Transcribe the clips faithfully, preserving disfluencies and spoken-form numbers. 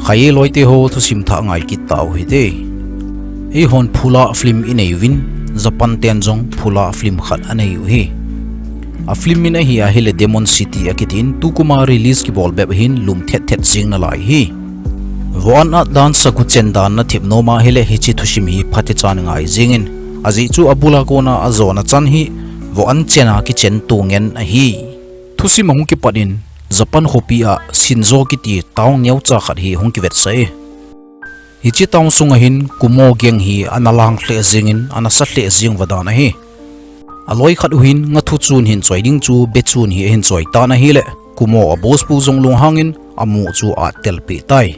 Khaye loite ho, thusim thah ngai kit tau hite. Eihon phula film inei uvin, Japan ten jong phula film khat anei u hi. A film min ahi ahile Demon City akitin, tukuma release kibol bep hin lum thet thet jing nalai hi. Voh an at dan, sagu chen dan nathep nom ahile hiche thusim hi phatechan ngai jingin. Ajeh chu abula kona ajona chan hi voh an chen a kichen to ngen ahi. Thusim ahung kipat in, Japan khopi a Shinzo kiti town neocha khat hi hung kivetsah e. Hiche town sunga hin Kumo gang hi ana lang lheh jingin, ana sa lheh jing va dan ahi. Aloi khat u hin ngathu chun hin choi ding chu be chun hi ahin choi tan ahile, Kumo a boss pu jong lunghangin amu chu attel peh tai.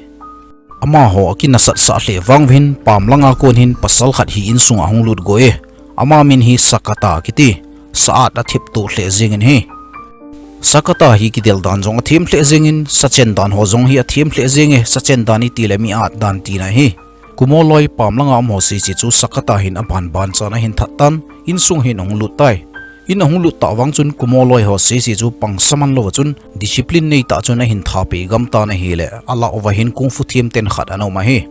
Amaho akinasat sah lheh vang uvin pam langa kon hin pasal khat hi insunga ahung lut go e. Ama min hi Sakata kiti, sa-at athep to lheh jingin ahi. Sakata hi kidel dan jong athem lheh jingin, sachen dan ho jong hi athem lheh jinge, sachen dan itile mi-at dan tina ahi. Kumo loi pam langa um ho sese chu Sakata hin aban ban chan ahin that tan, insung hin ahung lut tai. In ahung lut tah vang chun Kumo loi ho sese chu pangsa man louva chun discipline nei tah chun ahin tha peh gam tan ahile, alah uva hin kung fu them ten khat ana um ahi.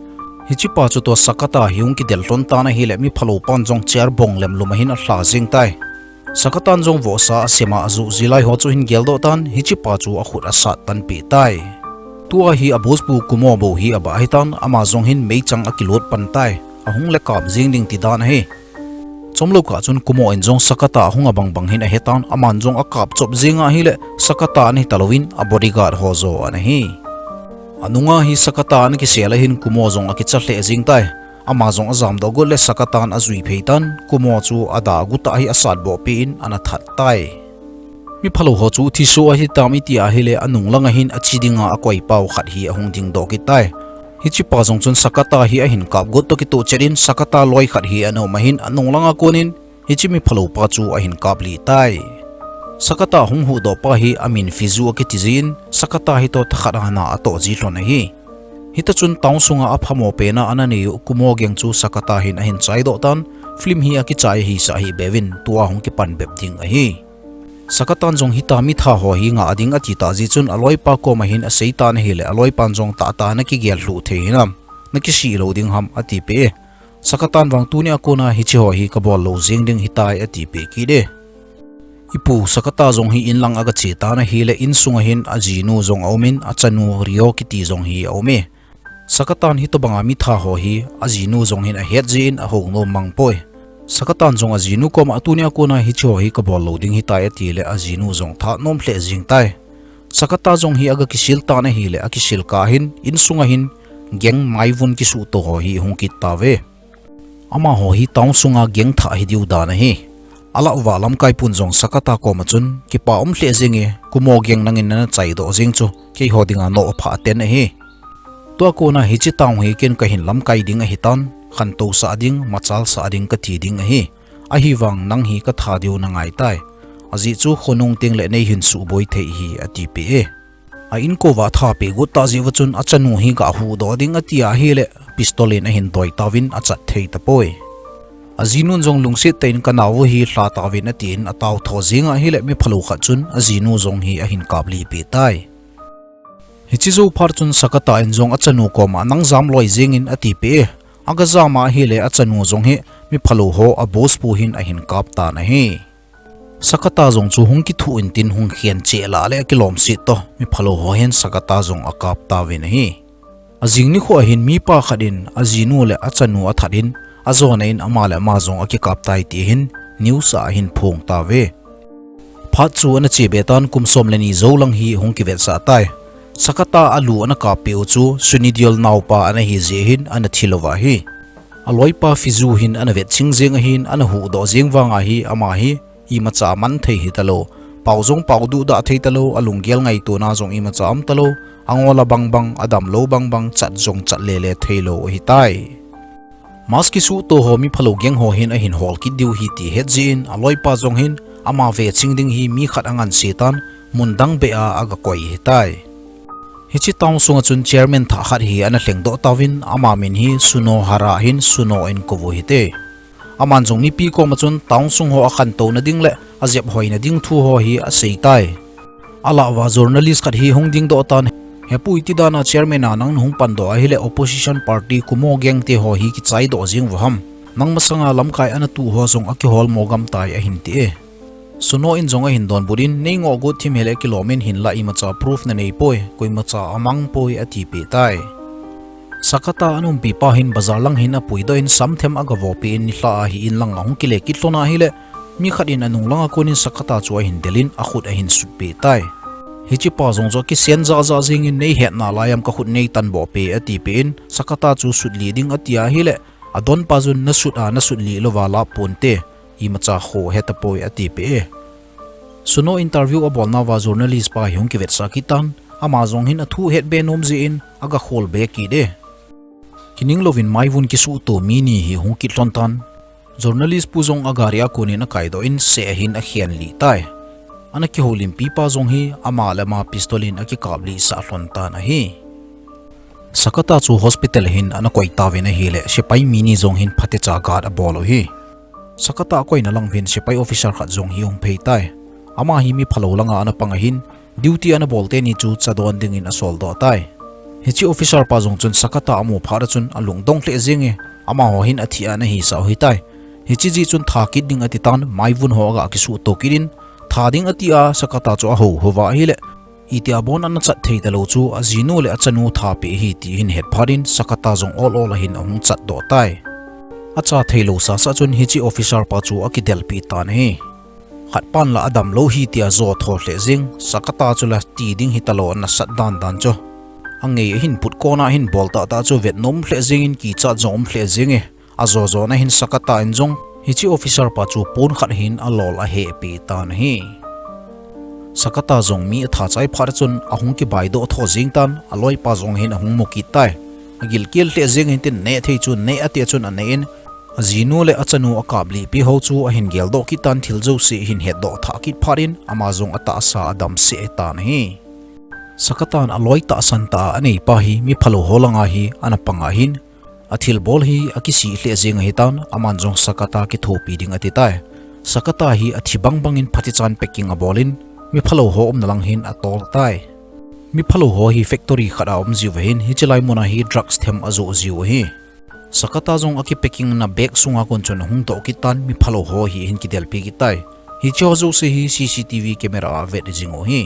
Hichepa chu tua Sakata hi hung kidel lhon tan ahile, mi phalou pan jong chair bong lemlum a hin alha jing tai. Sakatan jong vohsa asem a ajoh ji lai ho chu ahin geldoh tan, hichepa chu akhut asat tan peh tai. Tua hi a boss pu Kumo bou hi abah ahitan, ama jong hin meichang akilut pan tai. Ahung le kap jing ding ti dan ahi. Chomlou kah chun Kumo in jong Sakata ahung abang bang hin ahetan, aman jong akap chop jing ahile, Sakata ana hita louvin a bodyguard ho jo ana hi. Anunga hi Sakata ana kisel a hin Kumo jong akicha lheh jing tai. Ama jong ajamdoh got le Sakatan ajui phei tan, Kumo chu ada agu tah hi asat boh peh in ana that tai. Mi phalou ho chu thiso ahitam iti ahile, anung langa hin achi dinga akoi pau khat hi ahung dingdoh kit tai. Hichepa jong chun Sakata hi ahin kap got toh kitoh chet in, Sakata loi khat hi ana um ahin, anung langa konin hiche mi phalou pa chu ahin kap lih tai. Sakata hung huhdoh pa hi amin Fizu akiti jin, Sakata hi toh thakhat a na atoh ji lhon ahi. Hita chun town sunga aphamo pena ana nei u Kumo gang chu Sakata hin ahin chaidoh tan, film hi akichai ahisah hih beuvin tua hung kipan bep ding ahi. Sakatan jong hita mitha ho hi ngah ding ati tah jeh chun aloipa koma hin asei tan ahile, aloipan jong tahtah nakigel lhuh thei hinam, nakisih lou ding ham atipeh e. Sakatan vang tunia kona hiche ho hi kabol lou jeng ding hitai atipeh kit e. Ipu Sakata jong hi inlang agache tan ahile, insunga hin ajinu jong aumin, achanu Rio kiti jong hi aume. Sakatan hitobanga mitha ho hi ajinu jong hin ahet jeh in ahounom mang poi. Sakatan jong ajinu koma tunia kona hiche ho hi kabol lou ding hitai atile, ajinu jong thanom lheh jeng tai. Sakata jong hi aga kisil tan ahile, akisil kah hin insunga hin gang maivun kisuhto ho hi hung kit tauve. Amaho hi town sunga gang thah hidiu dan ahi. Alah uva lamkai pun jong Sakata koma chun, kipa um lheh jenge, Kumo gang nangin nana chaidoh jeng chu keiho dinga nohpha ten ahi. Tua kona hiche town hi ken kahin lamkai ding ahitan, khantousah ding, machalsah ding kati ding ahi. Ahivang nang hi katha diu nangai tai. Ajeh chu khonung tengle neihin suhboi thei hi atipeh e. A inkouva athapeh got tah jeh uva chun achanu hi gahuhdoh ding ati ahile, pistol in ahin doi tauvin achat thei tapoi. Ajinun jong lungset tah in kanao u hi lha tauvin atin atao tho jeng ahile, mi phalou khat chun ajinu jong hi ahin kap lih peh tai. Hiche jou phat chun Sakata in jong achanu koma nang jam loi jengin atipeh e. Aga jam ahile achanu jong hi mi phalou ho a boss pu hin ahin kap tan ahi. Sakata jong chu hung kithuh intin hung khen cheh lah le akilomset toh, mi phalou ho hin Sakata jong akap tauvin ahi. Ajing nikho ahin mipa khat in ajinu le achanu athat in, ajona in ama le ama jong akikap tai ti hin news a ahin phong tauve. Phat chu ana chebe tan kum som le ni jou lang hi hung kivetsah tai. Sakata alu ana kappeh u chu Sunideol naopa ana hi jeh hin ana thi louva ahi. Aloipa Fizu hin ana vetching jeng ahin, ana huhdoh jeng vanga hi ama hi imacha aman thei hitalou, pao jong pao duhdah thei talou, alunggel ngaitona jong imacha aum talou, angol a bangbang, adamlou bangbang, chat jong chat lele theilou ahitai. Mask kisuhto ho mi phalou gang ho hin ahin hol kit diu ahi ti het jeh in, aloipa jong hin ama veching ding hi mi khat anganse tan, mun dang beh a aga koi ahitai. Hiche town sunga chun chairman thah khat hi ana lhengdoh tauvin, ama min hi Sunohara hin Suno in kou u hite. Aman jong mipi koma chun town sung ho akhantouna ding le ajep hoina ding thu ho hi asei tai. Alah uva journalist khat hi hung dingdoh tan, Hepu, iti dan a chairman a nang nahung pan doh ahile opposition party Kumo gang te ho hi kichai doh jeng uva ham. Nang masanga lamkai ana tuh ho jong akihol mo gam tai ahin ti e. Suno in jong ahin donbut in, nei ngoh got thim hile kilom in, hinlah imacha proof nanei poi, koimacha amang poi ati peh tai. Sakata ana umpi pa hin bazar lang hin apui doh in, samthem aga vo peh in, nilhah a hi in lang ahung kile kit lhon ahile, mi khat in anung lang a kon in Sakata chu ahin del in akhut ahin sut peh tai. Hiche pa jong chu akisen jahjah jeng in, nei het nalai am, kakhut nei tan boh peh ati peh in, Sakata chu sut lih ding ati ahile, adon pa chun nasut a nasut lih lou va lah ponte, imacha kho heta poi ati peh e. Suno interview abol nauva journalist pa hi hung kivetsah kit tan, ama jong hin athu het be nom jeh in aga khol be kit e. Kining louvin maivun kisuhto mi ni hi hung kit lhon tan. Journalist pu jong agari a kon in akai doh in seh a hin akhen lih tai. Ana kihoulimpi pa jong hi ama le ama pistol in akikap lihsah lhon tan ahi. Sakata chu hospital a hin ana koi tauvin ahile, sepai mi ni jong hin phatecha guard abol u hi. Sakata akoina lang uvin sepai officer khat jong hi um phei tai. Ama hi mi phalou lang a ana pang ahin, duty ana bol teni chu cha don ding in asol doh tai. Hiche officer pa jong chun Sakata amu phat a chun alungdong lheh jeng e, amaho hin athi a ana hisah u ahi tai. Hiche jeh chun tha kit ding ati tan, maivun ho aga kisuhto kit in, tha ding ati a Sakata chu ahou hou va ahile, itia bon ana chat thei talou chu ajinu le achanu tha peh ahi ti hin het phat in Sakata jong ol ol a hin ahung chat doh tai. Acha thei lou sasa chun hiche officer pa chu akidelpi tan ahi. Khat pan la adam lou hi tia jo tho lheh jeng, Sakata chu la ti ding hita lou ana sat dan dan chu. Angei ahin put kon a hin bol tah tah chu vet nom lheh jeng in kichat jong um lheh jeng e. Ajo jo na hin Sakata in jong hiche officer pa chu pon khat hin alol aheh peh tan ahi. Sakata jong mi atha chai phat a chun ahung kibai doh tho jeng tan, aloi pa jong hin ahung mu kit tai. Agilkel lheh jeng in tin neh thei chu neh ati a chun aneh in, ajinu le achanu akap lih pi ho chu ahin gel doh kit tan, thil jouse hin het doh thah kit phat in ama jong atahsa adam seh tan ahi. Sakata in aloi tahsan tah a anei pa hi mi phalou ho lang a hi ana pang ahin, athilbol hi akisih lheh jeng ahi tan, aman jong Sakata kithopi ding ati tai. Sakata hi athi bang bang in phatecha in packing abol in, mi phalou ho umna lang hin atol tai. Mi phalou ho hi factory khat a um jiu ahin, hiche lai mun a hi drugs them ajoh jiu ahi. Sakata jong akipacking na bag sunga kon chun ahung doh kit tan, mi phalou ho hi ahin kidelpi kit tai. Hiche ho jouse hi C C T V camera a vet jing u ahi.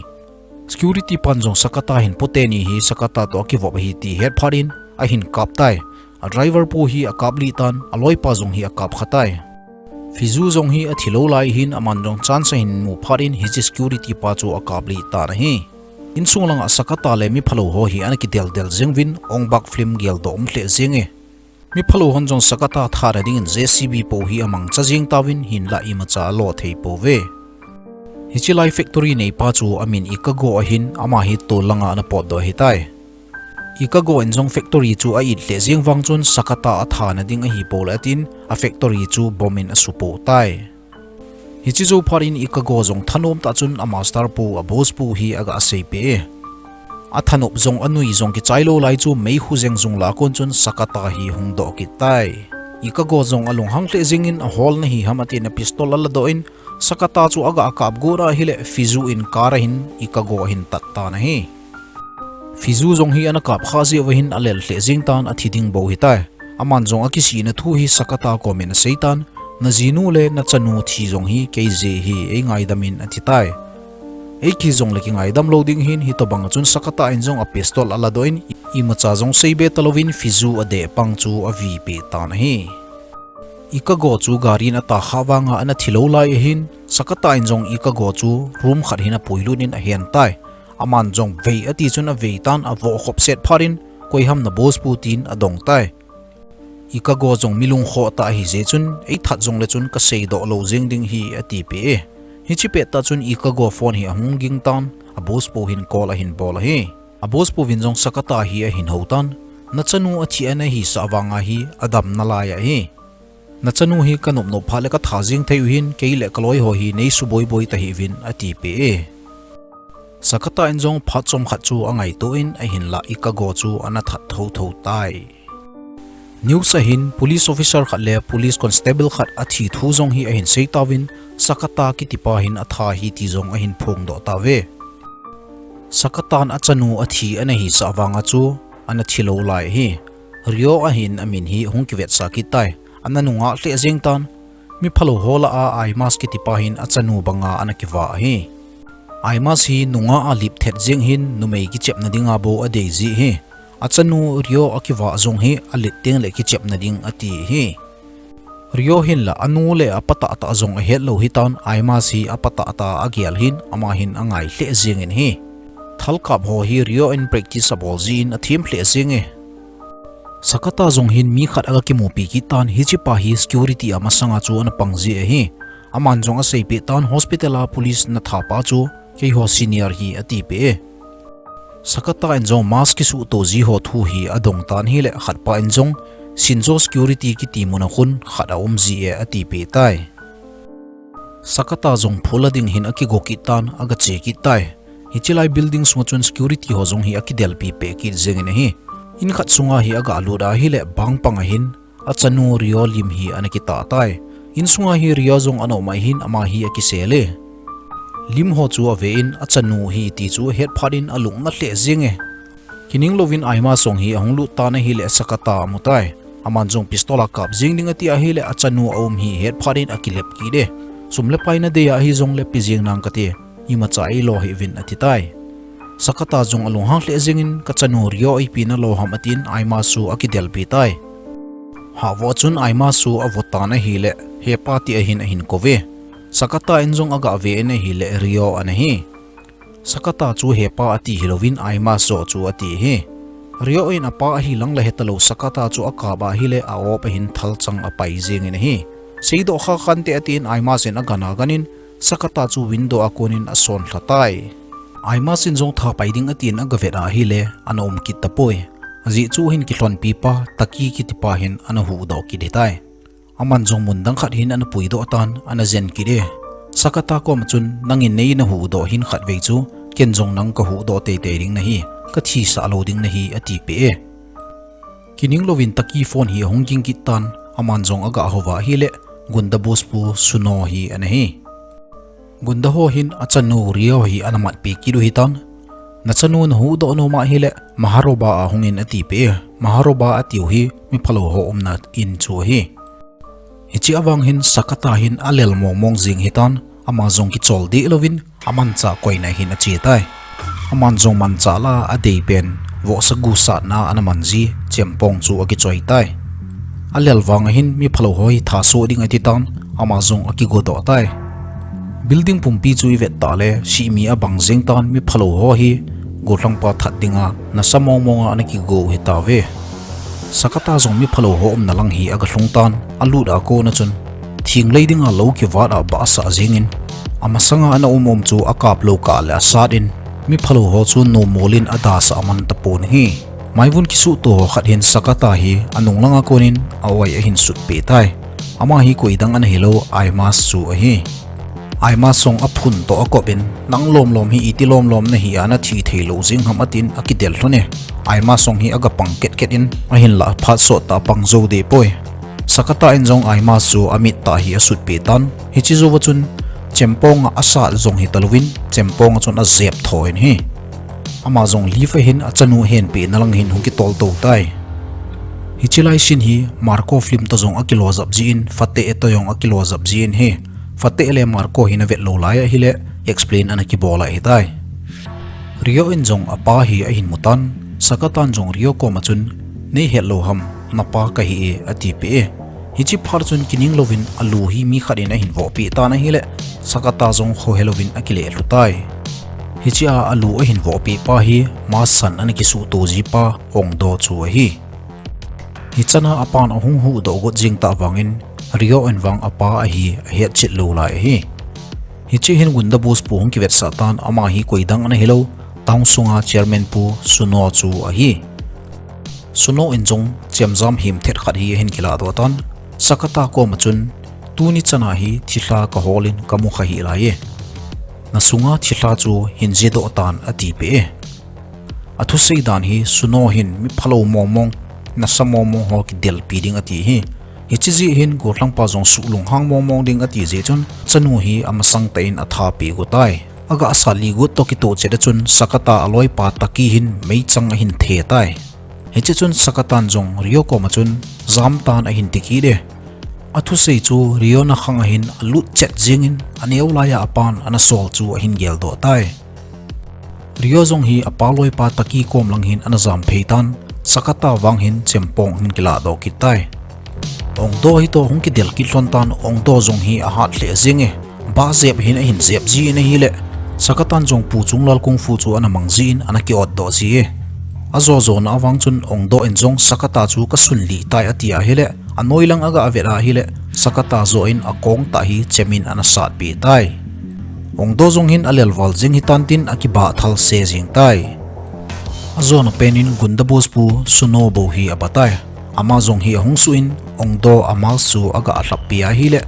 Security pan jong Sakata hin po teni hi Sakata toh akivop ahi ti het phat in ahin kap tai. A driver pu hi akap lih tan, aloi pa jong hi akap kha tai. Fizu jong hi athi lou lai hin aman jong chance ahin mu phat in hiche security pa chu akap lih tan ahi. Insung lang a Sakata le mi phalou ho hi ana kidel del jeng uvin, ong bak film gel doh um lheh jeng e. Mi phalou hon jong Sakata thana ding in J C B po hi amangcha jeng tauvin, hinlah imacha alo thei pouve. Hiche lai factory nei pa chu amin Ikago ahin, ama hi tol lang a ana potdoh ahi tai. Ikago in jong factory chu a-it lheh jeng vang chun Sakata athana ding ahi pole atin, a factory chu bomb in asupoh tai. Hiche jou phat in Ikago jong thanom tah chun a master pu, a boss pu hi aga sei peh e. Athanop jong anui jong kichai lou lai chu meikhu jeng jung lah a kon chun Sakata hi hung doh kit tai. Ikago jong alunghang lheh jeng in, aholna hi ham atin a pistol aladoh in, Sakata chu aga kap got ahile Fizu in car a hin Ikago ahin tat tan ahi. Fizu jong hi ana kap kha jeh uva hin alel lheh jeng tan, athi ding bou ahi tai. Aman jong akisihna thu hi Sakata kom in asei tan, najinu le nachanu thi jong hi kei jeh ahi, eingaidam in ati tai. Eiki jong le kingaidam lou ding ahin, hitobang a chun Sakata in jong a pistol aladoh in, imacha jong seibe talouvin Fizu adeh pang chu avi peh tan ahi. Ikago chu gari in ata kha vang a ana thi lou lai ahin, Sakata in jong Ikago chu room khat hin apuilut in ahen tai. Aman jong vei ati chun avei tan, avoh khop set phat in, koi ham na boss pu tin adong tai. Ikago jong mi lungkhoh tah ahi jeh chun, eithat jong le chun kasei doh lou jeng ding ahi ati peh e. Hiche pet tah chun Ikago phone hi ahung ging tan, a boss pu hin call ahin bol ahi. A boss pu vin jong Sakata hi ahin hou tan, nachanu athi a nahisah vang a hi adam nalai ahi. Nachanu hi kanop nop phat le katha jeng thei u ahin, kei le kaloi ho hi nei suboi boi tahih uvin ati peh e. Sakata in jong phat chomkhat chu angaito in, ahinlah Ikago chu ana that thotho tai. News a hin police officer khat le police constable khat athi thu jong hi ahin sei tauvin, Sakata kiti pa hin atha ahi ti jong ahin phongdoh tauve. Sakatan achanu athi ana hisah vanga chu ana thi lou lai ahi. Ryo ahin amin hi hung kivetsah kit tai. Ana nungah lheh jeng tan. Miphalou ho lah a Aimas kitipa hin achanu banga ana kivah ahi. Aimas hi nungah a lip thet jeng hin numei kichepna dinga bou adei ji ahi. Achanu Ryo akivah jong hi alet tengle kichepna ding ati ahi. Ryo hinla anu le apa tahtah jong ahet lou hitan, Aimas hi apa tahtah agel hin, ama hin angai lheh jengin ahi. Thalkap ho hi Ryo in practice abol jin athem lheh jenge. Sakata jong hin mi khat aga kimupi kit tan, hichepa hi security a masanga chu ana pang ji ahi. Aman jong aseipeh tan, hospital a police nathapa chu keiho senior hi atipeh e. Sakata in jong mask kisuhto ji ho thu hi adong tan ahile, khatpa in jong Shinzo security kiti muna khun khat aum ji e atipeh tai. Sakata jong phula ding hin akigo kit tan, agache kit tai. Hichelai building sunga chun security ho jong hi akidelpi peh kit jengin ahi. In khat sunga hi agalut ahile, bang panga hin achanu Ryo lim hi ana kitah tai. Insunga hi Ryo jong ana um ahin, ama hi akisel e. Lim ho chu ave in achanu hi ti chu ahet phat in alungna lheh jenge. Kining louvin Aimas jong hi ahung lut tan ahile, Sakata amu tai. Aman jong pistol akap jeng ding ati ahile, achanu aum hi ahet phat in akilep kit e. Sum le pai nadei ahi jongle pe jeng nang kati. Imacha eilo hih uvin ati tai. Sakata jong alunghang lheh jengin, kachanu Ryo ipi nalo ham atin Aimas chu akidelpi tai. Hahvo chun Aimas chu avo tan ahile, hepa ti ahin ahin kou ve. Sakata in jong agave in ahile, Ryo ana hi. Sakata chu hepa ati hilouvin Aimas joh chu ati ahi. Ryo in apa ahi lang la hetalou Sakata chu akap ahile, a-op ahin thalchang apai jengin ahi. Seidoh kha khante atin Aimas in agana ganin, Sakata chu window a konin asonlha tai. Aimas in jong thapai ding atin agavet ahile, ana um kit tapoi. Ajeh chu ahin kilhonpi pa Taki kitipa hin ana huhdoh kit hitai. Aman jong mun dang khat hin ana puidoh tan, ana jen kit e. Sakata koma chun, nangin nei nahuhdoh hin khatvei chu, ken jong nang kahuhdoh teitei ding nahi, kathisah lou ding nahi, atipeh e. Kining louvin Taki phone hi ahung ging kit tan, aman jong aga houva ahile, gunda boss pu Suno hi ana hi. Gunda ho hin achanu Ryo hi ana matpeh kit u hitan. Nachanu nahuhdoh nom ahile, Maharoba a hungin atipeh e. Maharoba atiu hi miphalou ho umna in chu ahi. Hiche avang hin Sakata hin alel mongmong jeng hitan, ama jong kichol deh louvin amanchah koina hin ache tai. Aman jong manchah la adeipen vohsa gu satna ana man ji chempong chu akichoi tai. Alel vang ahin miphalou ho hi thasoh ding ati tan, ama jong akigodoh tai. Building pumpi chu ivet tah le, sihmi abang jeng tan, miphalou ho hi gollhangpa that dinga nasa mongmonga ana kigo u hitauve. Sakata jong miphalou ho umna lang hi agalhung tan, alut a kona chun, thinglei dinga lou kivat a abahsah jengin, amasanga ana um um chu akaplou kah le asat in, miphalou ho chu nomol in adasah man tapon ahi. Maivun kisuhto ho khat hin Sakata hi anung langa konin a-oi ahin sutpeh tai. Ama hi koidang ana hilou, Aimas chu ahi. Aimas jong aphun toh akop in, nang lomlom hi iti lomlom nahi a nathi theilou jeng ham atin akidel lhon e. Aimas jong hi agapang ketket in, ahinlah phat sot tah a pang jou deh poi. Sakata in jong Aimas chu amit tah hi asutpeh tan. Hiche jouva chun chempong a asat jong hitalouvin, chempong a chun ajep tho in ahi. Ama jong lift ahin achanu henpehna lang hin hung kitol tou tai. Hichelai scene hi Marco film toh jong akilojap jin, Fateh toh jong akilojap jin ahi. Fateh le Marco hi navet lou lai ahile, explain ana kibol ahitai. Ryo in jong apa hi ahin mutan, Sakatan jong Ryo koma chun, neihet lou ham, napa kahi e, atipeh e. Hiche phat chun kining louvin alu hi mi khat in ahin vohpeh tan ahile, Sakata jong khohe louvin akile lhu tai. Hichea alu ahin vohpeh pa hi, mask san ana kisuhto ji pa, Hongdo chu ahi. Hichana apan ahung huhdoh got jeng tah vangin, Ryo in vang apa ahi ahetchet lou lai ahi. Hiche hin gunda boss pu hung kivetsah tan, ama hi koidang ana hilou, town sunga chairman pu Suno chu ahi. Suno in jong chemjam himthet khat hi ahin kilahdoh tan, Sakata koma chun, tuni chana hi thilha kahol in kamu kha hih lai e. Nasunga thilha chu hin jedoh tan atipeh e. Athusei dan hi Suno hin miphalou mongmong, nasa mongmong ho kidelpi ding ati ahi. Hiche jeh hin gollhangpa jong suhlunghang mongmong ding ati jeh chun, chanu hi amasang tah in athapeh got tai. Aga sat got toh kitoh chet a chun Sakata aloipa Taki hin meichang ahin the tai. Hiche chun Sakatan jong Ryo koma chun jamtan ahin ti kit e. Athusei chu Ryo nakhang ahin alut chet jengin aneo laiya apan ana sol chu ahin geldoh tai. Ryo jong hi apa loipa Taki kom lang hin ana jam phei tan, Sakata vang hin chempong hin kiladoh kit tai. Ongdo hi toh hung kidel kit lhon tan, Ongdo jong hi ahat lheh jeng e. Ba jep hin ahin jep jin ahile, Sakatan jong Pu Chunglal kung fu chu ana mang jin ana kiotdoh ji e. Ajo jona avang chun Ongdo in jong Sakata chu kasunlih tai ati ahile, anoi lang aga avet ahile, Sakata jo in akong tah hi chemin ana satpeh tai. Ongdo jong hin alelval jeng hitan tin akibah thal se jeng tai. Ajona penin Gunda boss pu Suno bou hi aba tai. Ama jong hi ahung suh in Ongdo a mask chu aga alhappi ahile,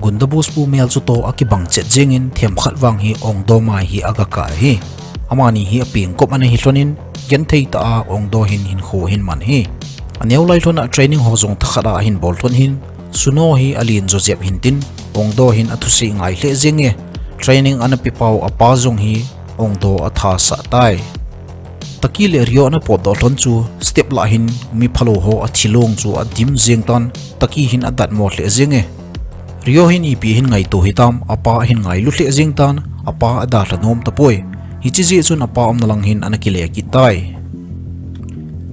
Gunda boss pu mel chu toh akibang chet jengin themkhat vang hi Ongdo mai hi aga kah ahi. Amani hi apeng kop ana hi lhonin, genthei tah a Ongdo hin hinkho ahin man hi. Aneo lai lhona training ho jong thakhat a ahin bol lhon hin, Suno hi alen jo jep hin tin, Ongdo hin athusei ngai lheh jeng e. Training ana pepau apa jong hi Ongdo atha sah tai. Taki le Ryo ana potdoh lhon chu step lah hin mi phalou ho athilong chu adim jeng tan, Taki hin adatmo lheh jeng e. Ryo hin ipi hin ngaito hitam, apa ahin ngailu lheh jeng tan, apa adalha nom tapoi. Hiche jeh chun apa umna lang hin ana kile kit tai.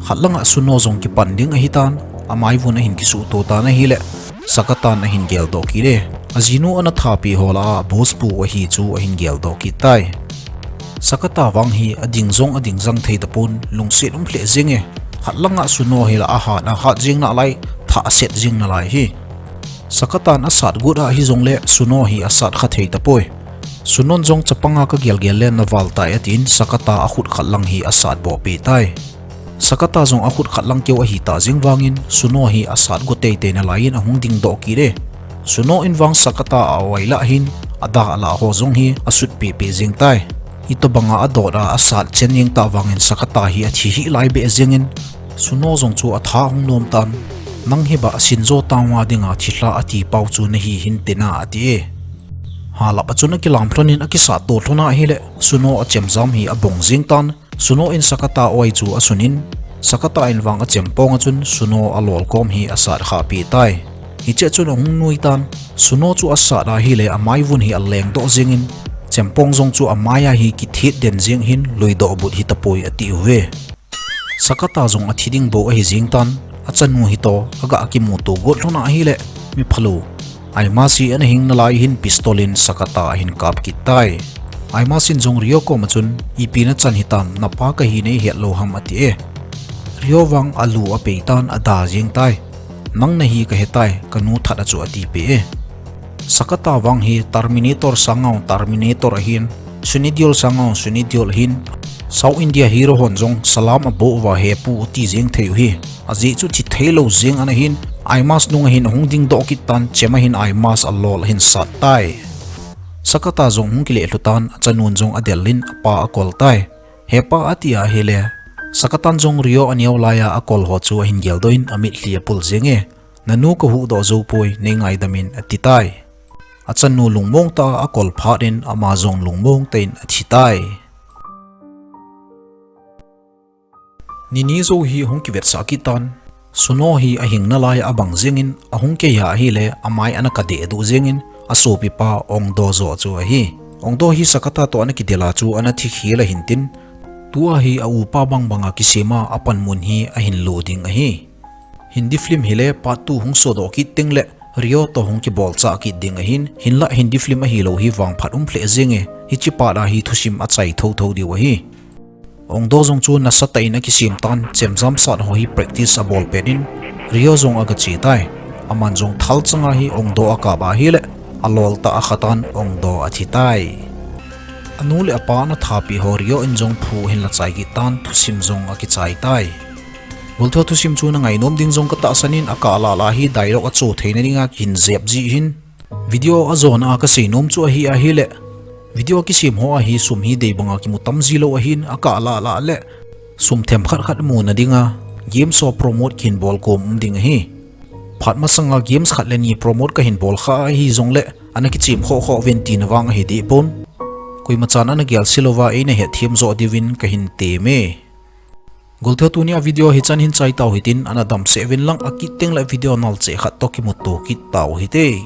Khat langa Suno jong kipan ding ahitan, amaivun ahin kisuhto tan ahile, Sakatan ahin geldoh kit e. Ajinu ana thapeh ho lah a boss pu ahi chu ahin geldoh kit tai. Sakata vang hi ading jong ading jang thei tapon, lungset um lheh jeng e. Khat langa Suno hi la ahat ahat jeng nalai, thah aset jeng nalai hi. Sakatan asat got ahi jongle Suno hi asat kha thei tapoi. Sunon jong chapanga kagelgel le naval tai atin Sakata akhut khat lang hi asat bohpeh tai. Sakata jong akhut khat lang keu ahitah jeng vangin Suno hi asat go teitei nalaiyin ahung dingdoh kit e. Suno in vang Sakata a-oi lah hin ada alah ho jong hi asutpehpeh jeng tai. Itobanga adot a asat chen jeng tah vangin Sakata hi athi hih lai beh jengin Suno jong chu atha hung nom tan, nang hi bah Shinzo town a dinga thilha ati pau chu nahi hinte na ati e. Halap a chun akilam lhonin akisatto lhon ahile, Suno achemjam hi abong jeng tan, Suno in Sakata oi chu asunin, Sakata in vang achempong a chun Suno alol kom hi asat khahpeh tai. Hiche a chun ahung nui tan, Suno chu asat ahile amaivun hi alengdoh jengin, chempong jong chu amai a hi kithet den jeng hin luidoh but hitapoi ati uve. Sakata jong athi ding bou ahi jeng tan, achanu hitoh aga kimuto got lhon ahile, mi phalou Aimas hi ana hing nalai hin pistol in Sakata ahin kap kit tai. Aimas in jong Ryo koma chun, ipi nachan hitam, napa kahi neihet lou ham ati e. Ryo vang alu apei tan ada jeng tai. Nang nahi kahe tai, kanu that a chu atipeh e. Sakata vang hi Terminator sanga Terminator ahin, Sunny Deol sanga Sunny Deol ahin, South India hero hon jong salam aboh uva hepu ati jeng thei u hi. Ajeh chu thi theilou jeng ana hin, Aimas nung ahin ahung dingdoh kit tan, chem ahin Aimas alol ahin sat tai. Sakata jong hung kile lhu tan, achanun jong adel in apa akol tai. Hepa ati ahile, Sakatan jong Ryo aneo laiya akol ho chu ahin geldoh in amitlhi apul jeng e. Nanu kahuhdoh jou poi, neingaidam in ati tai. Achanu lungmong tah a akol phat in ama jong lungmong tah in athi tai. Nini jou hi ahung kivetsah kit tan. Suno hi ahing nalai abang jengin ahung keiya ahile amai ana kadeh duh jengin asopipa Ongdo jo chu ahi. Ongdo hi Sakata toh ana kidel a chu ana thikhel ahin tin. Tua hi a upa bangbanga kisema apanmun hi ahin lo ding ahi. Hindi film hile part two hung sodoh kit tengle Ryo toh hung kibolchah kit ding ahin, hinlah Hindi film ahilou hi vangphat um lheh jenge, hiche part a hi thusim achai thotho diu ahi. Ongdo jong chu nasatah in akisem tan, chemjam sat ho hi practice abol pet in, Ryo jong agache tai. Aman jong thalchanga hi Ongdo akap ahile, aloltah akhatan Ongdo athi tai. Anu le apa ana thapeh ho Ryo in jong phu ahinla chai kit tan, thusim jong akichai tai. Goltho thusim chu nangainom ding jong katahsan in, akah lah lah hi dialogue acho theina dinga kihin jep ji hin. Video ajona a kaseinom chu ahi ahile, video kisem ho a hi sum hi dei banga kimu tam jilou ahin, akah lah lah le sum themkhat khat muna dinga games ho promote kihin bolkhom um ding ahi. Phat masanga games khat le ni promote kahin bolkha ahi jongle, ana kichem khoh khoh uvin tina vang ahi dehpon. koimachan ana gel se louva eina hetthem jo diuvin kahin temme. Golteu, tunia video hichan hin chai tau hitin, ana damsel uvin lang, akit tengle video nalcheh khat toh kimuto kit tau hite.